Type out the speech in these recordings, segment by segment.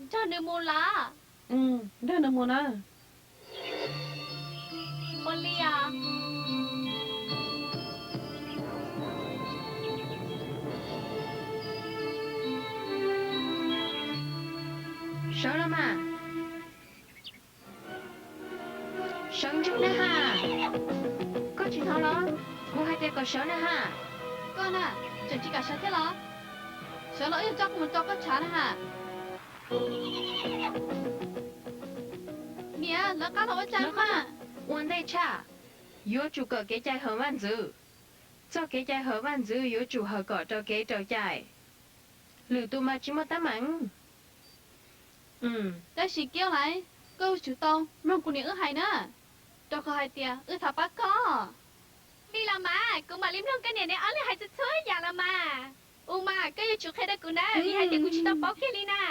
Nrog nws mus los? Nrog nws mus na. Ua li os. Sawv los mas. Sawv ntseg na ha. Koj tsis hnov los? Kuv hais tias kom sawv na ha. Koj na, tseem tsis kam sawv thiab los? Sawv los wb yuav coj kuv mus rau koj tshav na ha. Niam, lawv qab los ua cas mas? Ua ntej tshaj, yuav tsum kawm kev cai hawm vaj ntxwv. Txoj kev cai hawm vaj ntxwv yuav tsum hawm kom raws kev raws cai. Lwm tus mas tsis muaj teeb meem. Tab sis Kiab Laiv, koj yuav tsum tau mloog kuv niam wb hais na, rau qhov hais tias wb thov pab koj. Li los mas, kuv mam li mloog koj niam neb ob leeg hais txhua txhua yam los mas. Ua mas koj yuav tsum qhia rau kuv na, vim hais tias kuv tsis tau paub kiag li na.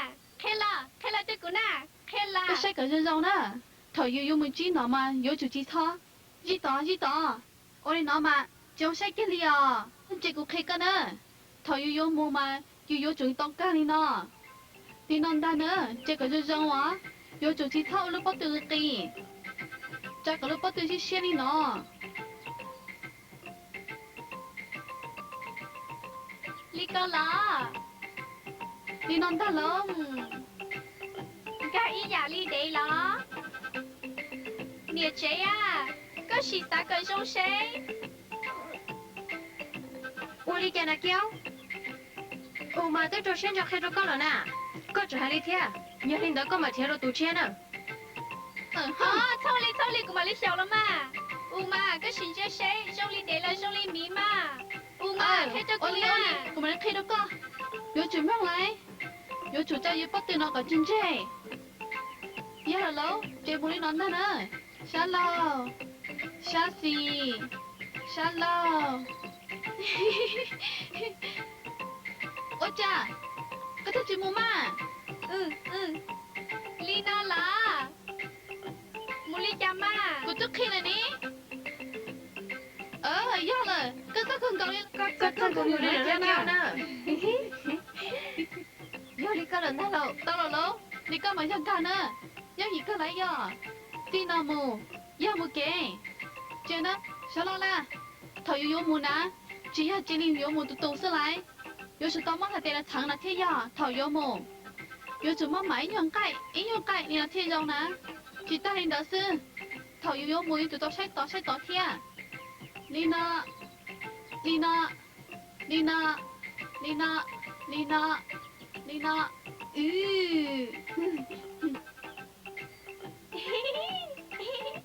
Qhia los, qhia los rau kuv na, qhia los. Koj saib kom zoo zoo na, thaum yus yuav mus ntsib nom mas yuav tsum tsis txhob zij tod zij tod. Ua li no mas tsis zoo saib kiag li os. Ces kuv qhia koj na, thaum yus yuav mus mas yus yuav tsum tau kag li no. Li no ntag na, ces kom zoo zoo os, yuav tsum tsis txhob ua lub pob tw qis, tsa kom lub pob tw siab siab li no. Li ko los? Li no ntag los? Nkag ib yam li dev los? Niam tsev a, koj sim xav kom zoo seb. Ua li cas na Kiab? Ua mas twb rau siab ntso qhia rau koj lawm na, koj tseem hais li thiab, yog li ntawd koj mam nrhiav rau tus tshiab na. Txhob li, txhob li, kuv mam li xyaum los mas. Ua mas koj sim ntsia seb zoo li dev los zoo li miv mas. Ua mas qhia rau kuv na. Kuv mam li qhia rau koj. Yuav tsum mloog lawm, yuav tsum tsa yus pob tw no kom tseg ntseg. Yog lawm lauj, ces mus li no ntag na. Sab laug, sab xis, sab laug. Ua cas koj thiaj tsis mus mas? Li no los? Mus li cas mas? Kuv twb qhia lawm ne. Yog lawm, koj txawj kawg nkaus li, koj txawj kawg nkaus li lawm na. Yog li koj lawm ntag lauj, tau lawm lauj, li koj mas yog nkag na, yooj yim kawg lawm yog. Tij no mus, yog mus kev. Ces na, sawv los lawm, thaum yus yuav mus na, tsis yog cia li yuav mus tus tus xwb lauj, yuav tsum tau muab hais tias los txheev no thiaj yog thaum yuav mus. Yuav tsum muab mam ib nyuag nqaij ib nyuag nqaij li no thiaj zoo na. Tsis tag li ntawd xwb, thaum yus yuav mus yuav tsum tau saib tod saib tod thiab. Li no, li no, li no, li no, li no, li no.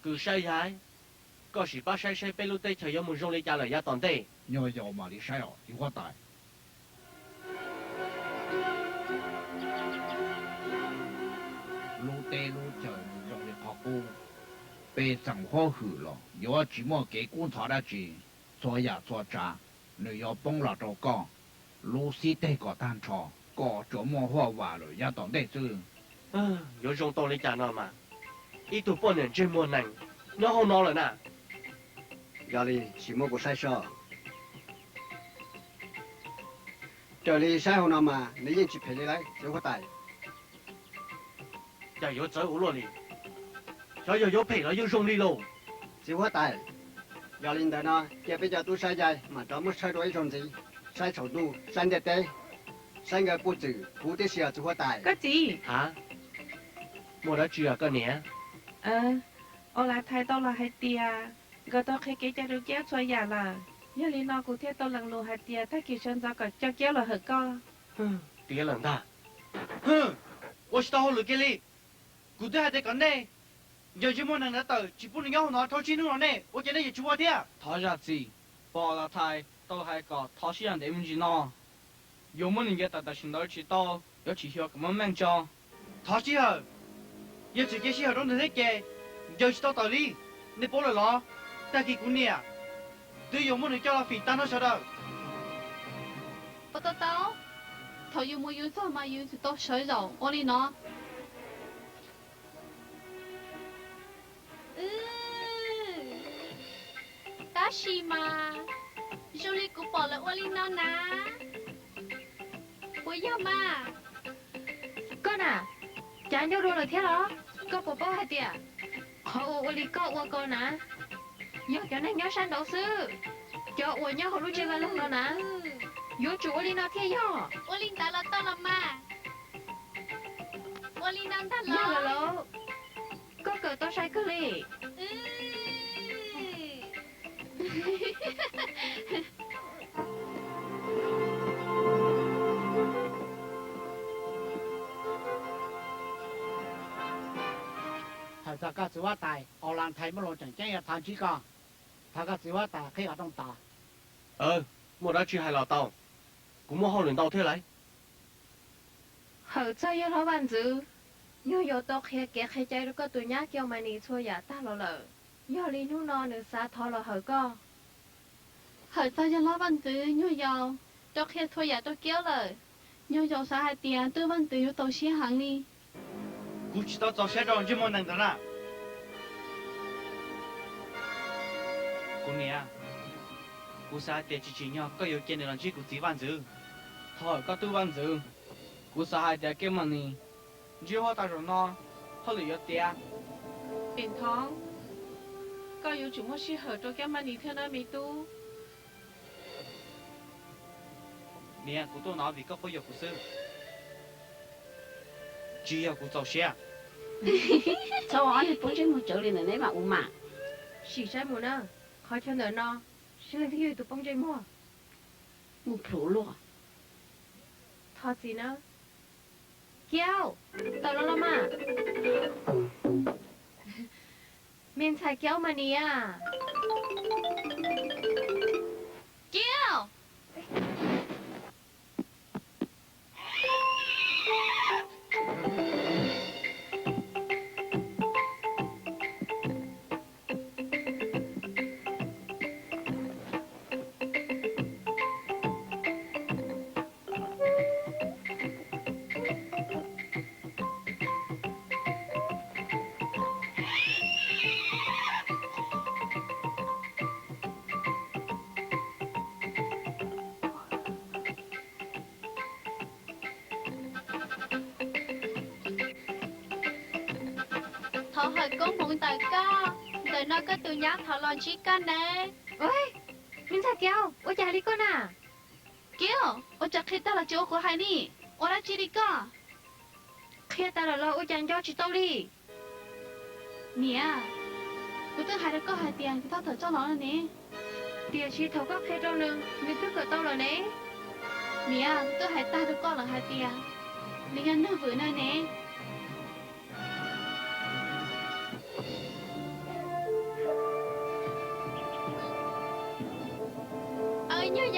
Kwv Saib Yaig, koj sim pab saib saib peb lub teb chaws yuav mus zoo li cas lawm yav tom ntej. Nyuag yaus mam li saib os txiv huab tais. Lub teb lub chaws mus zoo li qhov qub, pej xeem huab hwm los yuav tsis muaj kev kub ntxhov dab tsi. Txhua yam txhua tsav nws yuav poob los rau koj. Lub xib teg kom tag nrho, koj tsuas muaj huaj vam lawm yav tom ntej xwb. Yuav zoo tau li cas no mas, ib tug poj niam ntsej muag nees nyob hauv no lawm na. Yog li sim muab kuv saib seb. Raws li saib hauv no mas nws yeej tsis phem li lauj txiv huab tais. Cas yuav txawv ua luaj li? Xyov yog yuav phem los yuav zoo li lauj. Txiv huab tais, yog li ntawd no cia peb cov tub saib yaig mam rov muab tshawb dua ib zaug ntxiv, saib tsaus ntuj saib ntiaj teb, saib nkawd puj txwm huv tib si os txiv huab tais. Koj txiv. Ha? Muaj dab tsi os koj niam? Ua Lav Thaiv tau los hais tias nkawd tau qhia kev cai rau Kiab txhua yam lawm, yog li no kuv thiaj tau lees lus hais tias tag kis sawv ntxov kom coj Kiab los hawm koj. Tiav lawm ntag. Ua tsis tau hauj lwm kiag li. Kuv twb hais tias kom nej ncaws ntsej muag nees ntawd tawm tsis pub nws nyob hauv no rau tsib hnub no nej ua cas nej yuav tsis ua thiab? Thov zam txim, pog Lav Thaiv tau hais kom thov sib zam ntev me ntsis no. Yuav muab nws ncaws tawm tam sim ntawd tsis tau, yuav tsim xyuas kom muaj meej tso. Thov sij hawm, yog txwm cia sij hawm rau nws thiab ces ncaws tsis tau tawm li. Nej paub lawm los, tag kis kuv niam twb yuav muab nws coj los fim tag nrho sawv daws. Ua tau tau, thaum yus mus yus txog mas yus tsis tau sawv zaum ua li no. Tab sis mas zoo li kuv pom lawv ua li no na. Puas yog mas? Koj na, Cas ncauj dua lawm thiab los? Koj puas paub hais tias qhov uas ua li koj ua ko na, yog cov neeg nyob sab nraud xwb, cov uas nyob hauv lub tsev vaj loog no na, yuav tsum ua li no thiaj yog. Ua li ntawd los tau los mas. Ua li no ntag los. Yog lawm lauj, koj kawm tau sai kawg li. Thaum txog koj txiv huab tais Os Las Nthais muaj lus tseem ceeb yuav thov ntsib koj. Thov koj txiv huab tais qhib qhov rooj tos. Muaj dab tsi hais los tau, kuv muaj hauj lwm ntau thiab lauj. Hawm txog yawg hlob vaj ntxwv, nyuag yaus tau qhia kev qhia cai rau koj tus nyab Kiau Mas Nis txhua yam tag los lawm. Yog li hnub no nws xav thov los hawm koj. Hawm txog yawg hlob vaj ntxwv, nyuag yaus tau qhia txhua yam rau Kiau lawm. Nyuag yaus xav hais tias twb vaj ntxwv yuav txaus siab heev li. Kuv tsis tau txaus siab rau ntsej muag neeg ntawd na. Kuv niam, kuv xav hais tias tsis tsim nyog koj yuav cia nws los ntsib kuv txiv vaj ntxwv. Thov hawm koj tub vaj ntxwv, kuv xav hais tias Kiab Mas Nis ntsib huab tais zaum no, hauj lwm yuav tiav. Pem Thoob, koj yuav tsum muaj sij hawm rau Kiab Mas Nis thiab nawb me tub. Niam, kuv tuaj no vim koj quab yuam kuv xwb, tsis yog kuv txaus siab. Txhob ua ob niag poob ntsej muag tsawv li ntawm neb mam ua mas. Sim saib mus na, qhov chaw ntawm no, saib leej twg yog tus poob ntsej muag. Mus plhuav luaj. Thov txim na. Kiau, tawm los los mas. Me ntxhais Kiau Mas Nis. Kiau. Thov hawm koob hmoov ntawm koj, ntawm no koj tus nyab thov los ntsib koj nawb. Me ntxhais Kiau, ua cas li koj na? Kiau, ua cas qhia tag los tsis ua kuv hais ni? Ua dab tsi li koj? Qhia tas lawm los ua cas nco tsis tau li? Niam, kuv twb hais rau koj hais tias kuv tab tom coj los no ne. Tiam sis thaum koj qhia rau nws, nws twb kawm tau lawm ne. Niam, kuv twb hais tag rau koj lawm hais tias nws yog neeg vwm no ne.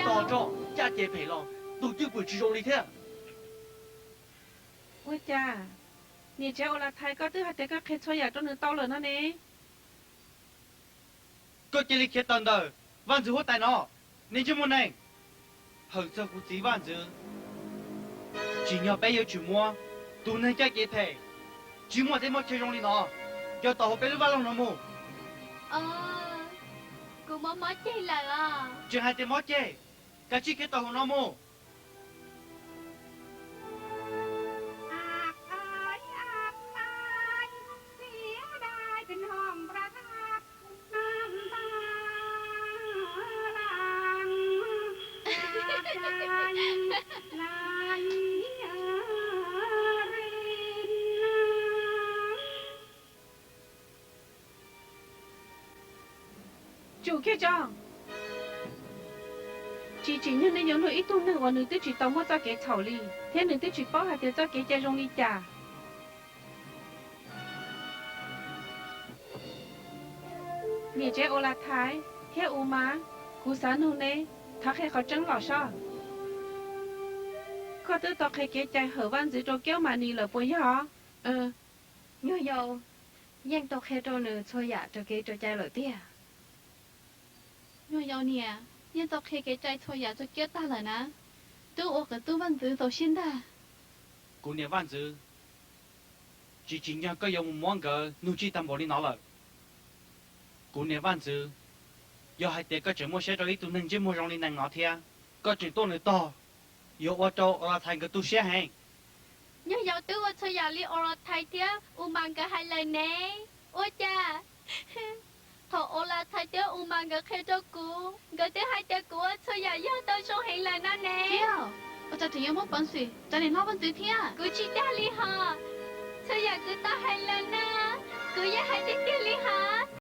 Tos tso, caj ces phem los tus cwj pwm tsis zoo li thiab. Ua cas, niam tsev Ua Las Thais, koj twb hais tias koj qhia txhua yam rau nws tau lawm no ne. Koj cia li khiav tawm ntawm vaj ntxwv huab tais no, niag ntsej muag neeg. Hawm txog kuv txiv vaj ntxwv, tsim nyog peb yuav tsum muab tus neeg caj cev phem, tsis muaj txaj muaj chaw zoo li no, coj tawm hauv peb lub vaj loog no mus. Kuv mob mob ceg lawm os. Tseem hais tias mob ceg, kav tsij khiav tawm hauv no mus. Tsum kiag tso. Tsis tsim nyog nej yuav luag ib tug neeg uas nws twb tsis tau muaj txoj kev txhaum li, thiab nws twb tsis paub hais tias txoj kev cai zoo li cas. Niam tsev Ua Las Thais thiab U Mas, kuv xav nug neb, thov qhia qhov tseeb los sob. Koj twb tau qhia kev cai hawm vaj ntxwv rau Kiab Mas Nis lawm puas yog? Nyuag yau, yeej tau qhia rau nws txhua yam raws kev raws cai lawm tiag. Nyuag yau niam, yeej tau qhia kev cai txhua yam rau Kiab tag lawm na. Twb ua kom tub vaj ntxwv txaus siab ntag. Kuv niam vaj ntxwv, tsis tsim nyog koj yuav mus muab nkawd nug tsij tag npaum li no lawm. Kuv niam vaj ntxwv, yog hais tias koj tseem muaj siab rau ib tug neeg ntsej muag zoo li nees no thiab, koj tseem tuaj nws tog, yuav ua rau Ua Las Thais nkawd tu siab heev. Nyuag Yaus twb ua txhua yam li Ua Las Thais thiab U Mas nkawd hais lawm ne. Ua cas thaum Ua Las Thais thiab U Mas nkawd qhia rau kuv, nkawd twb hais tias kuv ua txhua yam yog tau zoo heev lawm no ne. Ua cas tseem yuav muaj peev xwm raws li hlob vaj ntxwv thiab? Kuv tsis dag li hos. Txhua yam kuv tau hais lawm na, kuv yeej hais tiag tiag li hos.